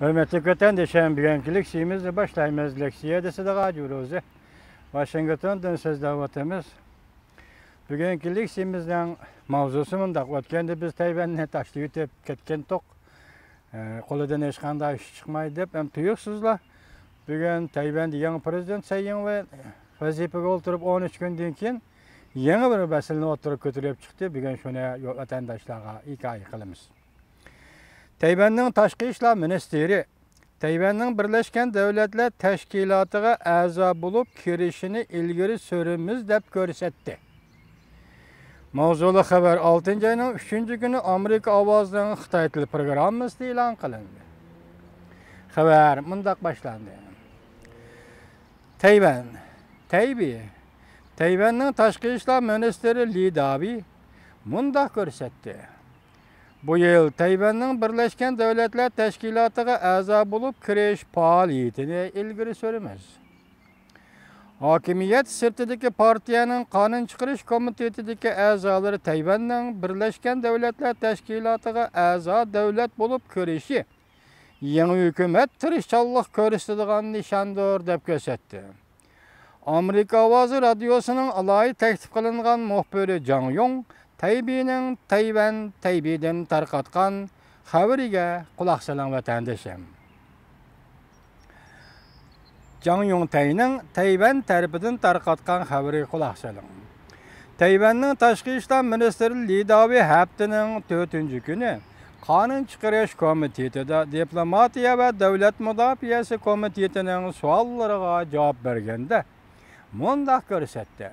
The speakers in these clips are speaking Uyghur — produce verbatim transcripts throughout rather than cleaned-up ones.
ھۆرمەتلىك ۋەتەندىشىم، بۈگۈنكى لېكسىيىمىزنى باشلايمىز. لېكسىيە دېسىدىغا جۇروزى. ۋاشىنگتوندىن سۆزلەۋاتىمىز. بۈگۈنكى لېكسىيىمىزنىڭ ماۋزۇسى مۇنداق. ئۆتكەندە بىز تەيۋەننى تاشلىۋېتىپ كەتكەنتۇق. ئە، قولىدىن ھېچقانداق ئىش چىقمايدۇ دەپ، ھەم تۇيۇقسىزلا بۈگۈن تەيۋەندە يېڭى پرېزىدېنت سەي ئىڭۋېن ۋەزىپىگە ئولتۇرۇپ ئون ئۈچ كۈندىن كېيىن يېڭى بىر مەسىلىنى ئوتتۇرىغا كۆتۈرۈپ چىقتى. بۈگۈن شۇنى ۋەتەنداشلارغا ھېكايە قىلىمىز. تەيۋەننىڭ تاشقى ئىشلار مىنىستىرى تەيۋەننىڭ بىرلەشكەن دۆلەتلەر تەشكىلاتىغا ئەزا بولۇپ كىرىشىنى ئىلگىرى سۈرىمىز دەپ كۆرسەتتى. ماۋزۇلۇق خەۋەر ئالتىنچى ئاينىڭ ئۈچىنچى كۈنى ئامېرىكا ئاۋازىنىڭ خىتاي تىل پروگراممىسىدا ئېلان قىلىندى. خەۋەر مۇنداق باشلاندى. تەيۋەن، تەيبېي، تەيۋەننىڭ تاشقى ئىشلار مىنىستىرى لى دابېي مۇنداق كۆرسەتتى. بۇ يىل تەيۋەننىڭ بىرلەشكەن دۆلەتلەر تەشكىلاتىغا ئەزا بولۇپ كىرىش پائالىيىتىنى ئىلگىرى سۈرىمىز. ھاكىمىيەت سىرتىدىكى پارتىيەنىڭ قانۇن چىقىرىش كومىتېتىدىكى ئەزالىرى تەيۋەننىڭ بىرلەشكەن دۆلەتلەر تەشكىلاتىغا ئەزا دۆلەت بولۇپ كىرىشى يېڭى ھۆكۈمەت تىرىشچانلىق كۆرسىتىدىغان نىشاندۇر، دەپ كۆرسەتتى. ئامېرىكا ئاۋازى رادىيوسىنىڭ ئالاھىدە تەكلىپ قىلىنغان مۇخبىرى جاڭ يۇڭ تەيبېينىڭ تەيۋەن تەيبېيدىن تارقاتقان خەۋىرىگە قۇلاق سېلىڭ، ۋەتەندىشىم. جاڭ يۇڭتەينىڭ تەيۋەن تەرىپىدىن تارقاتقان خەۋىرىگە قۇلاق سېلىڭ. تەيۋەننىڭ تاشقى ئىشلار مىنىستىرى لى داۋېي ھەپتىنىڭ تۆتىنچى كۈنى قانۇن چىقىرىش كومىتېتىدا دىپلوماتىيە ۋە دۆلەت مۇداپىئەسى كومىتېتىنىڭ سوئاللىرىغا جاۋاب بەرگەندە مۇنداق كۆرسەتتى.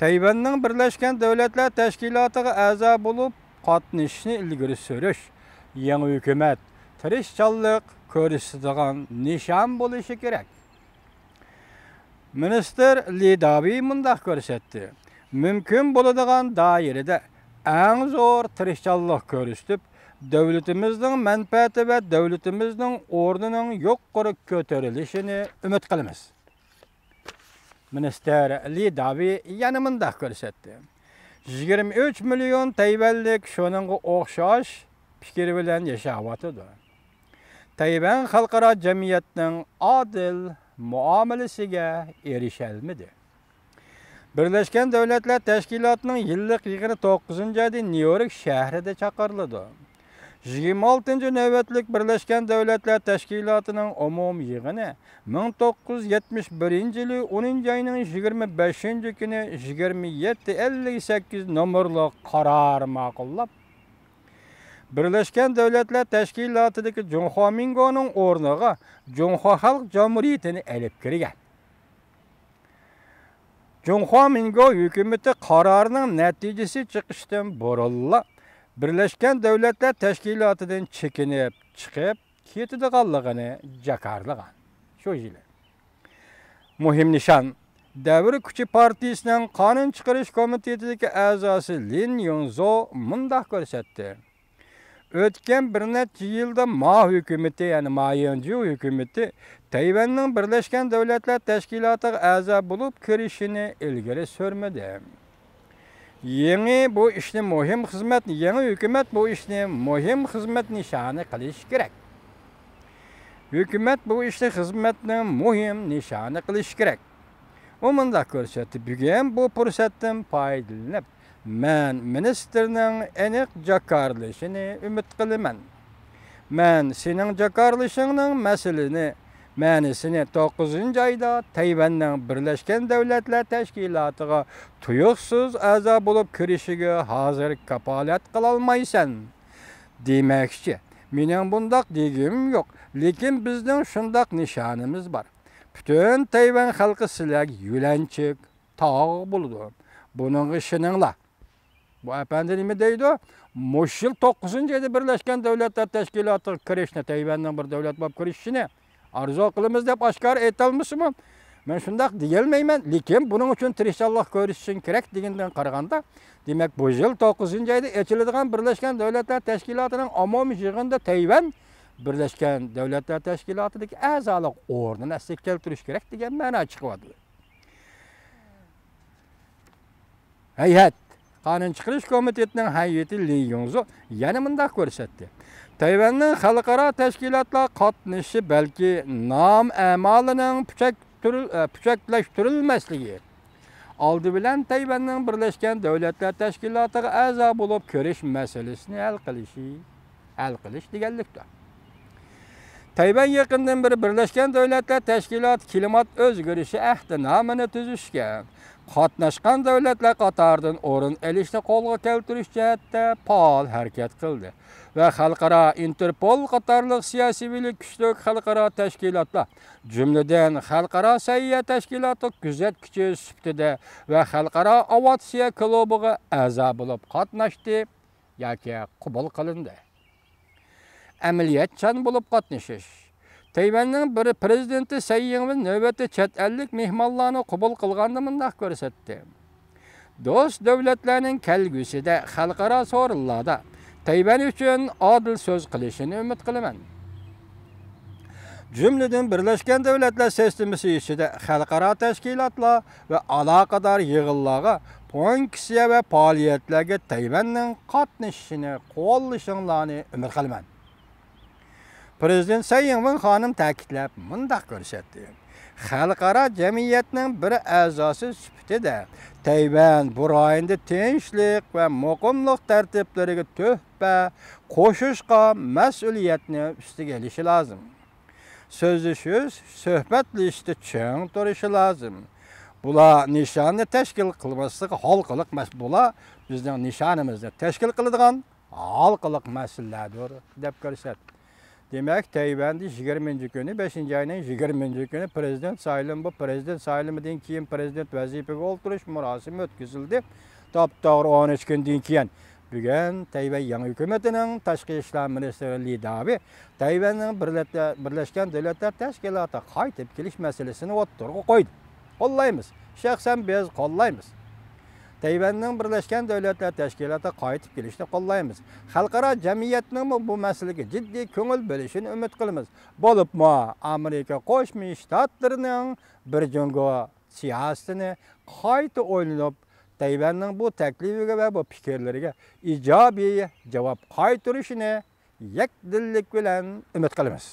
تەيۋەننىڭ بىرلەشكەن دۆلەتلەر تەشكىلاتىغا ئەزا بولۇپ قاتنىشىشنى ئىلگىرى سۈرۈش يېڭى ھۆكۈمەت تىرىشچانلىق كۆرسىتىدىغان نىشان بولۇشى كېرەك. مىنىستىر لى داۋېي مۇنداق كۆرسەتتى، مۇمكىن بولىدىغان دائىرىدە ئەڭ زور تىرىشچانلىق كۆرسىتىپ، دۆلىتىمىزنىڭ مەنپەئەتى ۋە دۆلىتىمىزنىڭ ئورنىنىڭ يۇقىرى كۆتۈرۈلۈشىنى ئۈمىد قىلىمىز. مىنىستىر لى داۋېي يەنە مۇنداق كۆرسەتتى، يىگىرمە ئۈچ مىليون تەيۋەنلىك شۇنىڭغا ئوخشاش پىكىر بىلەن ياشاۋاتىدۇ. تەيۋەن خەلقئارا جەمئىيەتنىڭ ئادىل مۇئامىلىسىگە ئېرىشەلمىدى. بىرلەشكەن دۆلەتلەر تەشكىلاتىنىڭ يىللىق يىغىنى توققۇزىنچى ئايدا نيۇ يورك شەھىرىدە چاقىرىلىدۇ. يىگىرمە ئالتىنچى نۆۋەتلىك بىرلەشكەن دۆلەتلەر تەشكىلاتىنىڭ ئومۇمىي يىغىنى مىڭ توققۇز يۈز يەتمىش بىرىنچى يىلى ئونىنچى ئاينىڭ يىگىرمە بەشىنچى كۈنى يىگىرمە يەتتە ئەللىك سەككىز نومۇرلۇق قارار ماقۇللاپ، بىرلەشكەن دۆلەتلەر تەشكىلاتىدىكى جۇڭخۇا مىنگونىڭ ئورنىغا جۇڭخۇا خەلق جۇمھۇرىيىتىنى ئېلىپ كىرگەن. جۇڭخۇا مىنگو ھۆكۈمىتى قارارنىڭ نەتىجىسى چىقىشتىن بۇرۇنلا بىرلەشكەن دۆلەتلەر تەشكىلاتىدىن چېكىنىپ چىقىپ كېتىدىغانلىقىنى جاكارلىغان. شۇ يىلى. مۇھىم نىشان. دەۋر كۈچى پارتىيىسىنىڭ قانۇن چىقىرىش كومىتېتىدىكى ئەزاسى لىن يۇڭزو مۇنداق كۆرسەتتى. ئۆتكەن بىر نەچچە يىلدا ما ھۆكۈمىتى، يەنى ما يىڭجيۇ ھۆكۈمىتى تەيۋەننىڭ بىرلەشكەن دۆلەتلەر تەشكىلاتىغا ئەزا بولۇپ كىرىشىنى ئىلگىرى سۈرمىدى. يېڭى بۇ ئىشنى مۇھىم خىزمەت، يېڭى ھۆكۈمەت بۇ ئىشنى مۇھىم خىزمەت نىشانى قىلىشى كېرەك. ھۆكۈمەت بۇ ئىشنى خىزمەتنىڭ مۇھىم نىشانى قىلىشى كېرەك. ئۇ مۇنداق كۆرسەتتى، بۈگۈن بۇ پۇرسەتتىن پايدىلىنىپ، مەن مىنىستىرنىڭ ئېنىق جاكارلىشىنى ئۈمىد قىلىمەن. مەن سېنىڭ جاكارلىشىڭنىڭ مەسىلىنى، مەنىسىنى توققۇزىنچى ئايدا تەيۋەننىڭ بىرلەشكەن دۆلەتلەر تەشكىلاتىغا تۇيۇقسىز ئەزا بولۇپ كىرىشىگە ھازىر كاپالەت قىلالمايسەن دېمەكچى. مېنىڭ بۇنداق دېگۈم يوق، لېكىن بىزنىڭ شۇنداق نىشانىمىز بار. پۈتۈن تەيۋەن خەلقى سىلەرگە يۆلەنچۈك، تاغ بولىدۇ. بۇنىڭغا ئىشىنىڭلار. بۇ ئەپەندى نېمە دەيدۇ؟ مۇشۇ يىل توققۇزىنچى ئايدا بىرلەشكەن دۆلەتلەر تەشكىلاتىغا كىرىشنى، تەيۋەننىڭ بىر دۆلەت بولۇپ كىرىشىشىنى ئارزۇ قىلىمىز دەپ ئاشكارا ئېيتالمىسىمۇ، مەن شۇنداق دېيەلمەيمەن، لېكىن بۇنىڭ ئۈچۈن تىرىشچانلىق كۆرسىتىشىڭ كېرەك دېگەندىن قارىغاندا، دېمەك، بۇ يىل توققۇزىنچى ئايدا ئېچىلىدىغان بىرلەشكەن دۆلەتلەر تەشكىلاتىنىڭ ئومۇمىي يىغىنىدا تەيۋەن بىرلەشكەن دۆلەتلەر تەشكىلاتىدىكى ئەزالىق ئورنىنى ئەسلىگە كەلتۈرۈش كېرەك دېگەن مەنا چىقىۋاتىدۇ. ھەيئەت، قانۇن چىقىرىش كومىتېتىنىڭ ھەيئىتى لى يۇڭزۇ يەنە مۇنداق كۆرسەتتى. تەيۋەننىڭ خەلقئارا تەشكىلاتلار قاتنىشىشى بەلكى نام ئەمالىنىڭ پۈچەكتۈرۈل-، ئە، پۈچەكلەشتۈرۈلمەسلىكى، ئالدى بىلەن تەيۋەننىڭ بىرلەشكەن دۆلەتلەر تەشكىلاتىغا ئەزا بولۇپ كىرىش مەسىلىسىنى ھەل قىلىشى، ھەل قىلىش دېگەنلىكتۇر. تەيۋەن يېقىندىن بېرى بىرلەشكەن دۆلەتلەر تەشكىلاتى كىلىمات ئۆزگىرىشى ئەھدىنامىنى تۈزۈشكە، قاتناشقان دۆلەتلەر قاتارىدىن ئورۇن ئېلىشنى قولغا كەلتۈرۈش جەھەتتە پائال ھەرىكەت قىلدى ۋە خەلقئارا ئىنتېرپول قاتارلىق سىياسىيلىك كۈچلۈك خەلقئارا تەشكىلاتلار، جۈملىدىن خەلقئارا سەھىيە تەشكىلاتى كۆزەتكۈچى سۈپىتىدە ۋە خەلقئارا ئاۋىئاتسىيە كۇلۇبىغا ئەزا بولۇپ قاتناشتى ياكى قوبۇل قىلىندى. ئەمەلىيەتچان بولۇپ قاتنىشىش. تەيۋەننىڭ بىر پرېزىدېنتى سەي يىڭۋېن نۆۋەتتە چەت ئەللىك مېھمانلارنى قوبۇل قىلغاندا مۇنداق كۆرسەتتى: دوست دۆلەتلەرنىڭ كەلگۈسىدە خەلقئارا سورۇنلاردا تەيۋەن ئۈچۈن ئادىل سۆز قىلىشىنى ئۈمىد قىلىمەن. جۈملىدىن بىرلەشكەن دۆلەتلەر سىستېمىسى ئىچىدە خەلقئارا تەشكىلاتلار ۋە ئالاقىدار يىغىنلارغا فۇنكسىيە ۋە پائالىيەتلەرگە تەيۋەننىڭ قاتنىشىشىنى قوللىشىڭلارنى ئۈمىد قىلىمەن. پرېزىدېنت سەي يىڭۋېن خانىم تەكىتلەپ مۇنداق كۆرسەتتى: خەلقئارا جەمئىيەتنىڭ بىر ئەزاسى سۈپىتىدە تەيۋەن بۇ رايوندا تىنچلىق ۋە مۇقىملىق تەرتىپلىرىگە تۆھپە قوشۇشقا مەسئۇلىيەتنى ئۈستىگە ئېلىشى لازىم. سۆزلىشىش، سۆھبەتلىشىشتە چىڭ تۇرۇشى لازىم. بۇلار نىشاننى تەشكىل قىلماسلىقى ھالقىلىق مەس-، بۇلار بىزنىڭ نىشانىمىزنى تەشكىل قىلىدىغان ھالقىلىق مەسىلىلەردۇر، دەپ كۆرسەتتى. دېمەك، تەيۋەندە يىگىرمىنچى كۈنى، بەشىنچى ئاينىڭ يىگىرمىنچى كۈنى پرېزىدېنت سايلىمى، بۇ پرېزىدېنت سايلىمىدىن كېيىن پرېزىدېنت ۋەزىپىگە ئولتۇرۇش مۇراسىمى ئۆتكۈزۈلدى. تاپتوغرا ئون ئۈچ كۈندىن كېيىن بۈگۈن تەيۋەن يېڭى ھۆكۈمىتىنىڭ تاشقى ئىشلار مىنىستىرى لى داۋى تەيۋەننىڭ بىرلەتلە-، بىرلەشكەن دۆلەتلەر تەشكىلاتىغا قايتىپ كېلىش مەسىلىسىنى ئوتتۇرىغا قويدى. قوللايمىز. شەخسەن بىز قوللايمىز. تەيۋەننىڭ بىرلەشكەن دۆلەتلەر تەشكىلاتىغا قايتىپ كېلىشىنى قوللايمىز. خەلقئارا جەمئىيەتنىڭمۇ بۇ مەسىلىگە جىددىي كۆڭۈل بۆلۈشىنى ئۈمىد قىلىمىز. بولۇپمۇ ئامېرىكا قوشما شتاتلىرىنىڭ بىر جۇڭگو سىياسىتىنى قايتا ئويلىنىپ، تەيۋەننىڭ بۇ تەكلىپىگە ۋە بۇ پىكىرلىرىگە ئىجابىي جاۋاب قايتۇرۇشىنى يەكدىللىك بىلەن ئۈمىد قىلىمىز.